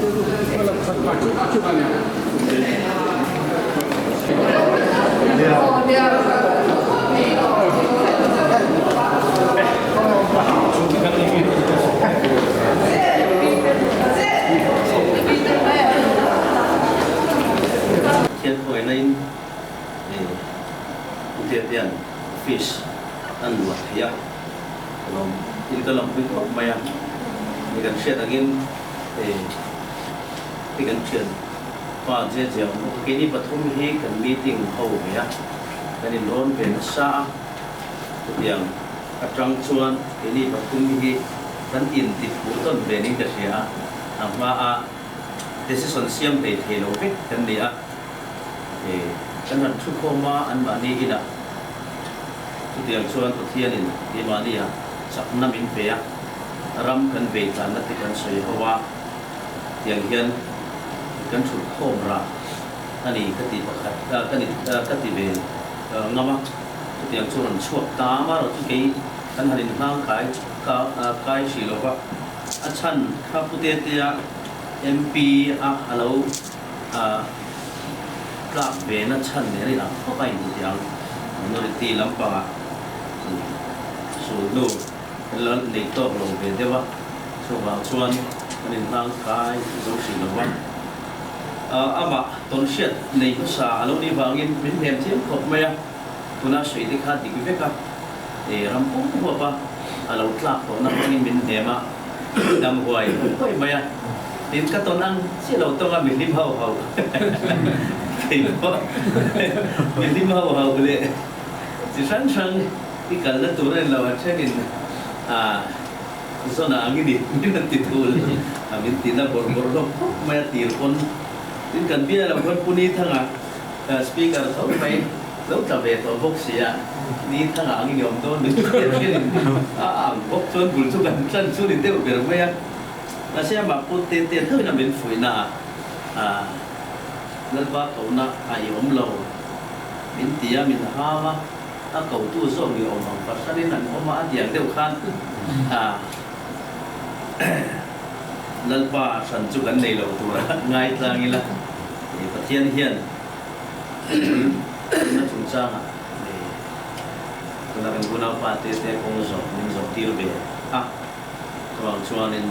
Thian khawngaihnain Pu Tetea'n office an luah thei a, ka lawm in ka lawmpui khawp mai a, ni kan hriat angin hei kan thian pa Jeje a awm bawk a, keini pathum hi kan meeting ho ve a, kan inrawn ve nasa a, chutiang atang chuan keini pathum hi kan inti thu tawn ve niin ka hria a, a hmaa decision siam hlei thei lo vek kan ni a. Kan han thu khawm a, anmahni inah chutiang chuan Pathianin keimahnia chakna min pe a, ram kan vei tlanna te kan sawi ho a, tiang hian kan thut khawm rah a ni ka ti pakhat ka ni ka ti ve ngam a, chutiang chu rawn chhuak ta marawh chu kei kan han inhlang kai kai hrih lo va, a chhan kha Pu Tetea MP a a lo A tlak ve na chhan nen a inang khawp a inti ang. Minority lampangah sulhnu kan lo nei tawk lo ve deuh a, chuvang chuan kan inhlang kai zo hrih lo va. Amah tawnhriat nei hmasa a lo nih vangin min hnem thiam khawp mai a, tuna sawi te kha dik vek a, ram pum huap a, a lo tlak tawhna hmangin min hnem a. Dam huai huai mai a, tin ka tawn ang chiah lo tawng a mi hlim hauh hauh thei pawh mi hlim hauh hauh leh chi hrang hrang i kalna tur a ni lo a thenin ah zawn ah ang i ni min an ti thul a min ti na bawrh bawrh hlawm khawp mai a tir pawn tin kan bia lo khan Pu Nithanga Speaker tho mai lo tla ve tawh bawk si a, ni thanga ang in i awm dawn min hriat hian in a ang bawk chuan bul chu kan tlan chu ni deuh ber mai a. Mahse amah pawh te te tho in a min fuihna a, Lalpa kohna a i awm lo min ti a, min ham a, a kotu zawk ni awm ang fahranin an awm a, a ti ang deuh khan a Lalpa hran chu kan nei lo tur a ngai tlang ila. Pathian hian na chungchangah tuna kan unaupa te te kawng zawh min zawh tir ve a, chuvang chuanin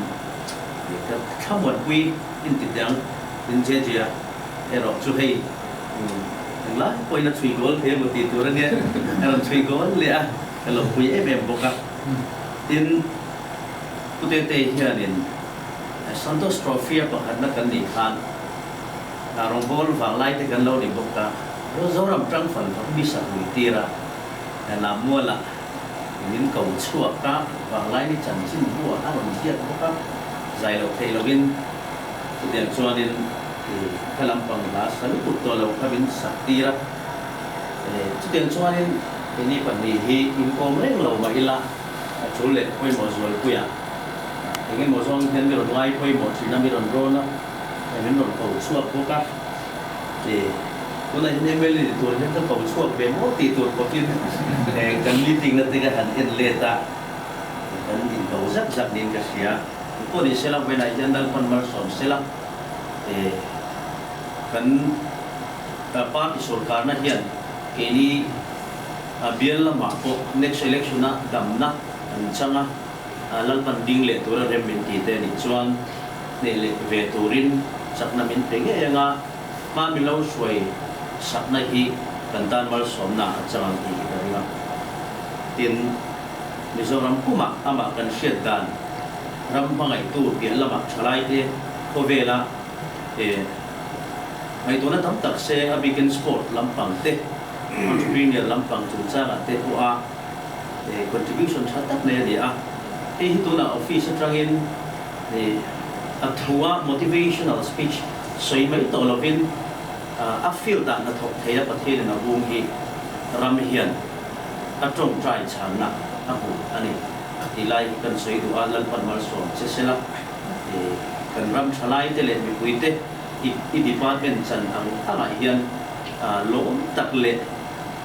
ka thlamuanpui inti teh ang in Jeje-a erawh chu hei englai pawhin a chhui goal thei emaw tih tur ania, a rawn chhui goal leh a, ka lo pui em em bawk a. Tin, Pu Tetei hianin Santosh Trophy-a pakhatna kan nih khan Rawngbâwl vâng lai te kan lo ni bawk a, Zoram ṭang fan fak mi sak lui tir a, Lammualah min ko chhuak a, vâng lai ni chanchin buah a rawn ziak bawk a, zai loh theih lovin chutiang chuanin kha lampang hla sa lutuk tawh lo kha min sak tir a, chutiang chuanin keini pahnih hi inkawm reng lo mah ila a ṭul leh pawimawh zualpuiah eng emaw zawng hian mi rawn ngai pawimawh ṭhin a, mi rawn rawn a. Min rawn ko chhuak bawk a, tunah hian mla ni tur hian ka ko chhuak ve maw tih tur khawpin kan meeting na te ka han en let a, kan inko zak zak niin ka hria. Engpawh ni sela vawiinah hian Lalpan malsawm sela, kan party sorkarna hian keini bial lamah pawh next election a damna an chang a, Lalpan ding leh tura rem min ti te anih chuan hneh leh ve turin chakna min pe ngei anga hma min lo hruai sakna hi kan tan malsawmna a chang ang tih hi ka ring a. Tin, Mizoram pumah amah kan hriat dan ram hmangaihtu piah lamah thalaite khawvela ngaihtuahna tam tak se a bikin sport lampang te, entrepreneur lampang chungchangah te pawha contribution tha tak nei a ni a. Hei hi tunah office atangin a thua motivational speech sawi mai tawh lovin a field ah hnathawk thei a Pathianin a hung hi ram hian a tawngtai chhanna a hmu a ni tih lai hi kan sawi duh a, Lalpan malsawm che sela kan ram thalai te leh mipui te i department chan ang angah hian lawm tak leh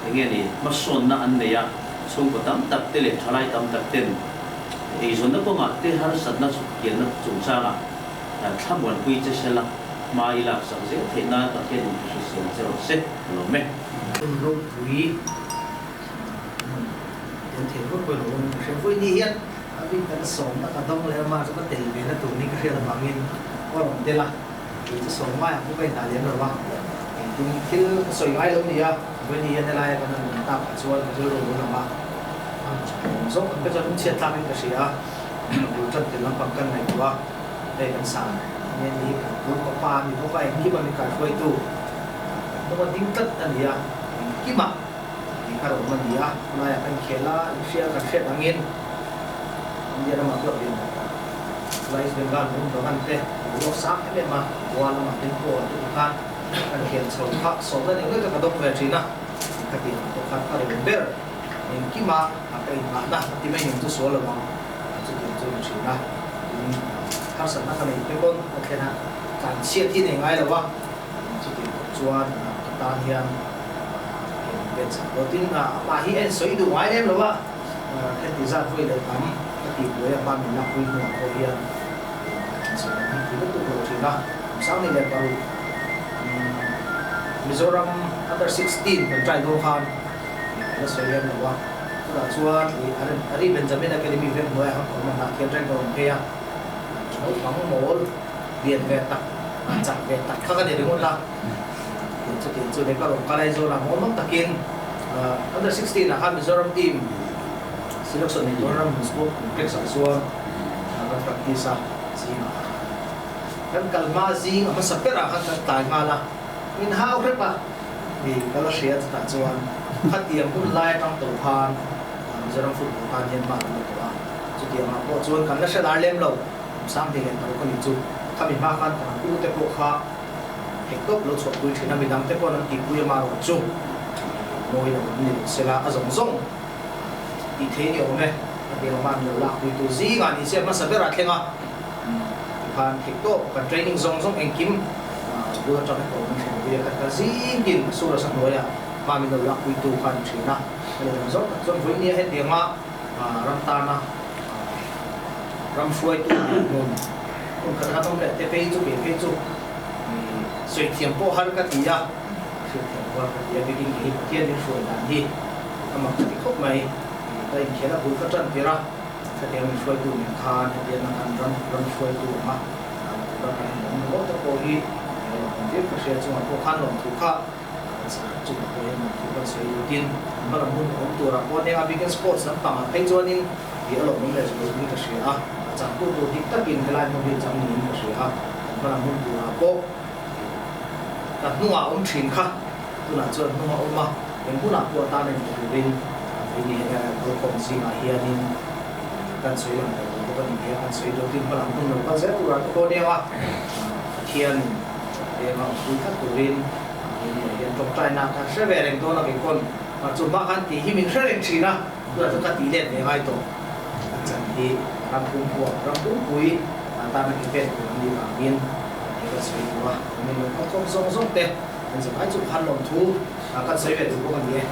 enge ni hmasawnna an nei a, chhungkaw tam tak te leh thalai tam tak ten eizawnna kawngah te harsatna chhuk kianna chungchangah Thlamuanpui che sela hma i laksak zel theih nan Pathian in hrisel che rawh se ka lawm e. Hun ropui hmun tel thei vak pawhin a awm ka hria. Vawiin ni hian a bik kan sawmna ka dawng leh ama chu ka tel ve na tur ni ka hriat avangin ka rawn tel a, kei chu sawm ngaiah pawh ka indah lem lo va, engtin thil ka sawi ngai lo ni a, vawiin ni hian helaia kan han awm takah chuan ka rilru lo lang a, a awm zawk ang te chuan lungchhiat tlakin ka hria a, ka bul tan tel lampang kan ngaihtuah a. Hei kan sa nge ni kan pu ka pa ni bawk a engkima min kaihruaitu hnunga ding tlat a ni a, engkima tih kha rawm a ni a, khawlaiah kan khel a, inhria kan hriat angin India ramah club lian tak tak khawlai East Bengal Mohun Bagan te boruak sang em em a, Goa lamah te pawh an ti khan kan khel chho kha sawmna deuh vek a ka dawng ve thin a, khatiang pawh khan ka rawn ber engkima ka inngahna a ti mai ning chu sual lo ang. Chutiang chu a ni thin a, tin harsatna ka nei te pawn ka thlen a, tlan chhiat hi nei ngai lo a, chutiang khawp chuan ka tan hian ke min pen chak lo. Tin amah hi a insawi duh ngai lem lo a, heti zat vawi leh tam ka tih buai a hma min lakpui hnuah pawh hian insawi lam hi ti lutuk lo thin a, kum 26 Mizoram under 16 kan try dawn khan ka la sawi lem lo a. Chutah chuan ih Ari Benjamin Academy vek hnuaiah khan awm a hnah thiam reng ka rawn phei a, naupang mawl lian ve tak, chak ve tak kha ka ni ringawt a, tiang chu tiang chu leh ka rawn kal Aizawl ah mawl mak takin under 16 ah khan Mizoram team selection nei dawn ram sport complex ah chuan kan practice a, zingah kan kal hma zing a hmasa berah khan kan tlai nghal a, min hau hrep a. Ni ka la hria chutah chuan khatiang hun lai atang tawh khan Mizoram football tan hian hma an la tawh a, chutiangah pawh chuan kan la hre lar lem lo, kum 25 ka ni chu khami hma khan kan u te pawh kha theihtawp lo chhuahpui thin a, midang te pawh an tihpui a marawh chu mawi lo an ni lo sela a zawng zawng tih thei ni awm e, khatiang hma an lo lakpui tu zingah ni se hmasa berah thleng a. Tikhan theihtawp kan training zawng zawng engkim bul atang hi pawh kan thlen pui a, kan kal zing tin a sur a sa hnuaia hma min lo lakpuitu kha a ni thin a, a lehlam zawng tak chuan vawinia hetianga ram tana ram hruaitu hmun hmun khat khan awm leh te phei chu kei phei chu sawi thiam pawh har ka ti a, hriatthiam pawh har ka ti a, bikin kei hi Pathian min hruai dan hi a mak ka ti khawp mai, ka inkhel a bul ka tan tir a. Khatiang min hruaitu nen khan hetiang a kan ram ram hruaitu ang a, tura kan inawm ringawt te pawh hi a lawmawm viau ka hria. Chungah pawh khan lawmthu kha kan sa chungah pawh hian lawmthu kan sawi lutin hmalam hun awm turah pawh nia bikin sports lampangah phei chuanin tih a lawmawm leh zual in ka hria a, a changtu tur dik takin helai hmun hi chang niin ka hria a, kan hmalam hun turah pawh ka hnungah awm thin kha tunah chuan hnunga awm a, eng hunah pawh tan en ta turin Vini hian kalkhawm zingah hianin kan sawi lang ve tur bawk a ni tia kan sawi duh tin hmalam hun lo kal zel turah te pawh nia Pathianin venga awmpui tlat turin Vini hian tawngtaina kha hre ve reng dawn a keikawn chu hma khan tih hi min hre reng thin a, tunah chuan ka tih let ve ngai tawh a chan hi ram pumpuah ram pumpui tana ke pen tur an nih vangin he kan sawi duh a, min lo kalkhawm zawng zawng te. Kan zirlai chu khan lawmthu kan sawi ve duh bawk a ni e.